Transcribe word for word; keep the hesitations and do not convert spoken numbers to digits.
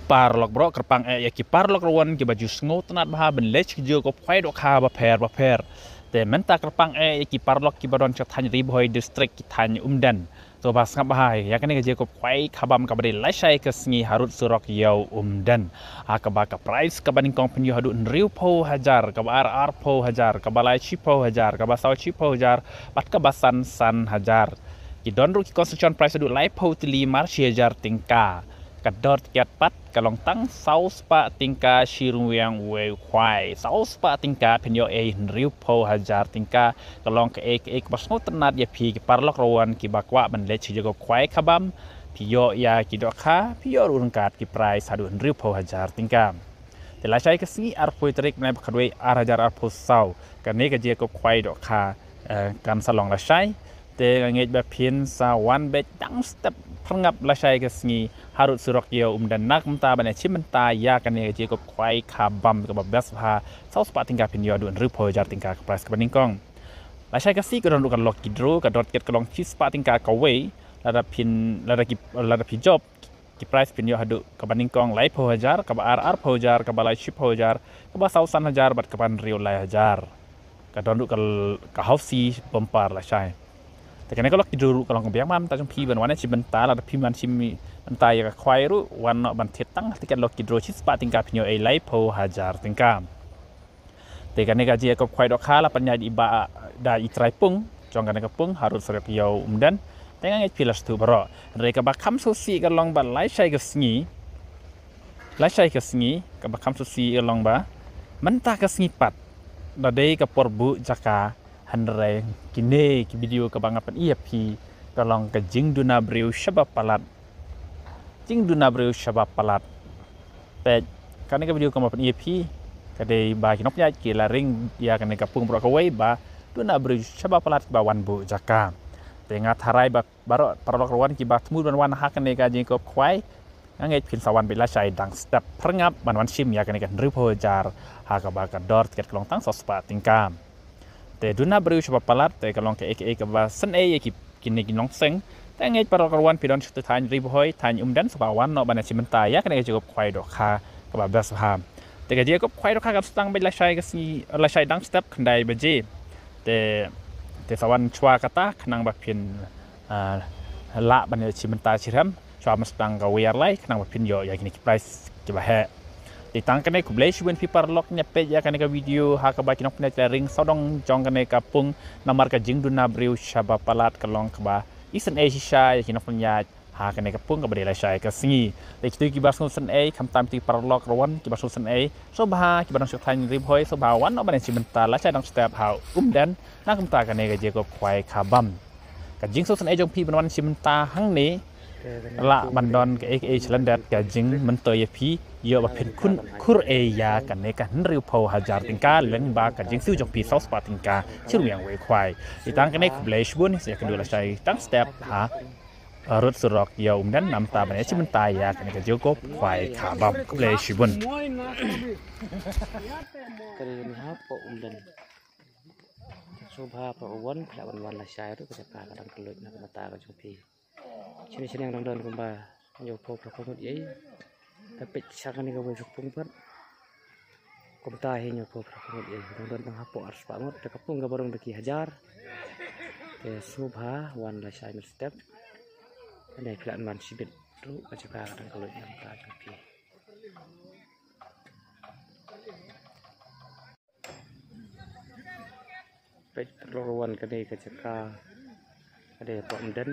Paralok baroh, kyrpang eh ïa ki paralok rawan kiba ju sngewtynnat bha ban leit sha ki jaka khwai dohkha bapher bapher. Te mynta kyrpang eh ïa ki paralok kiba don sha thaiñ Ri Bhoi District, ki thaiñ Umden. To ba sngap bha ïa kane ka jaka khwai khabam kaba dei lashai ka sngi harud surok ïa u Umden. Ha kaba ka prize kaba nyngkong phin ïoh haduh hynriewphew hajar, kaba ar arphew hajar, kaba lai shiphew hajar, kaba saw shiphew hajar, bad kaba san san hajar. Ki don ruh ki consolation prize haduh laiphew tylli mar shi hajar tyngka. Ka dor tiket pat ka long tang saw spah tyngka shi ryngwiang wei khwai. Saw spah tyngka phin ïoh ei hynriewphew hajar tyngka. Ka long kaei kaei kaba sngewtynnat ïa phi ki paralok rawan kiba kwah ban leit sha jaka khwai khabam. Phi ïoh ïa ki dohkha, phi ïoh ruh ryngkat ki prize haduh hynriewphew hajar tyngka. Te lashai ka sngi arphew tarik bnai ba khatwei ar hajar arphew saw. Kane ka jaka khwai dohkha, eh, kan sa long lashai. Te nga ngeit ba phin sa wan beit dang step pyrngap lashai ka sngi harud surok ïa u Umden na ka bynta ban ïa shim bynta ïa kane ka jaka khwai khabam kaba best bha. Saw spah tyngka phin ïoh haduh hynriewphew hajar tyngka ka prize kaba nyngkong. Lashai ka sngi ka don ruh ka lucky draw, ka dor tiket ka long shi spah tyngka kawei. Lada phin, lada ki, lada phi jop, ki prize phin ïoh haduh kaba nyngkong laiphew hajar, kaba ar arphew hajar, kaba lai shiphew hajar, kaba saw san hajar bad kaba hynriew lai hajar. Ka don ruh ka, ka housie bumper lashai. Te kane ka lucky draw ruh ka long ka biang bha mynta jong phi ban wan ïa shim bynta, lada phim wan shim bynta ïa ka khwai ruh wan noh ban thied tang tiket lucky draw shi spah tyngka phin ïoh ei laiphew hajar tyngka. Te kane ka jingïakob khwai dohkha la pynïaid i Bah da i trai pung jong kane ka pung harud surok ïa u Umden. Te nga ngeit phi la sngewthuh baroh. Hynrei kaba kham sngewsih ka long ba lashai ka sngi, lashai ka sngi kaba kham sngewsih ka long ba mynta ka sngi pat da dei ka por buh jaka. Hynrei kine ki video kaba nga pyni ïa phi ka long ka jingduna briew shaba palat. Jingduna briew shaba palat. Peit, kane ka video kaba pyni ïa phi ka dei ba ki nongpynïaid ki la ring ïa kane ka pung baroh kawei ba duna briew shaba palat ba wan buh jaka. Te nga tharai ba baroh paralok ruh wan kiba thmu ban wan ha kane ka jingïakob khwai. Nga ngeit phin sa wan beit lashai dang step pyrngap ban wan shim ïa kane ka hynriewphew hajar ha kaba ka dor tiket ka long tang saw spah tyngka. Te duna briew shaba palat te ka long kaei kaei kaba sngewsih ïa ki, kine ki nongseng. Te nga ngeit paralok ruh wan phi don sha thaiñ Ri Bhoi, thaiñ Umden, sngewbha wan noh ban ïa shim bynta ïa kane ka jingïakob khwai dohkha kaba best bha. Te ka jingïakob khwai dohkha kan sdang beit lashai ka sngi, lashai dang step khyndai baje. Te, te sa wan shuwa kata khnang ba phin, ah, lah ban ïa shim bynta shitrhem. Shuwa ban sdang kawei ar lai khnang ba phin ïoh ïa kine ki prize kiba heh. Te tang kane, khublei shibun phi paralok ba peit ïa kane ka video ha kaba ki nongpynïaid ki la ring sawdong jong kane ka pung namar ka jingduna briew shaba palat ka long kaba isynei shisha ïa ki nongpynïaid ha kane ka pung kaba dei lashai ka sngi. Te kito kiba sngewsynei, khamtam kito ki paralok ruh wan kiba sngewsynei, sngewbha kiba don sha thaiñ Ri Bhoi sngewbha wan noh ban ïa shim bynta lashai dang step ha Umden na ka bynta kane ka jingïakob khwai khabam. Ka jingsngewsynei jong phi ban wan shim bynta hangne lah ban don kaei kaei sha lyndet ka jingmyntoi ïa phi ïoh ba phin khun khur ei ïa kane ka hynriewphew hajar tyngka lyngba ka jingsiew jong phi saw spah tyngka shi ryngwiang wei khwai. Te tang kane, khublei shibun, sa ïakynduh lashai dang step ha, ah, rud surok ïa Umden na ka bynta ban ïa shim bynta ïa kane ka jingïakob khwai khabam. Khublei shibun. Ka dei ni hapoh Umden. Sngewbha paralok ruh wan phi lah ban wan lashai ruh ka jaka ka dang kylluid na ka bynta ka jong phi. Shane shane dang don kumba hynñiewphew phra phew ngut ei. Te peit sha kane kawei ka pung pat kumta hi hynñiewphew phra phew ngut ei. Dang don tang hapoh ar spah ngut, te ka pung kaba rung da ki hajar. Te sngewbha wan lashai mynstep. Hynrei phi lah ban wan shibit ruh ka jaka ka dang kylluid na ka bynta jong phi. Peit paralok ruh wan, kane ka jaka ka dei hapoh Umden.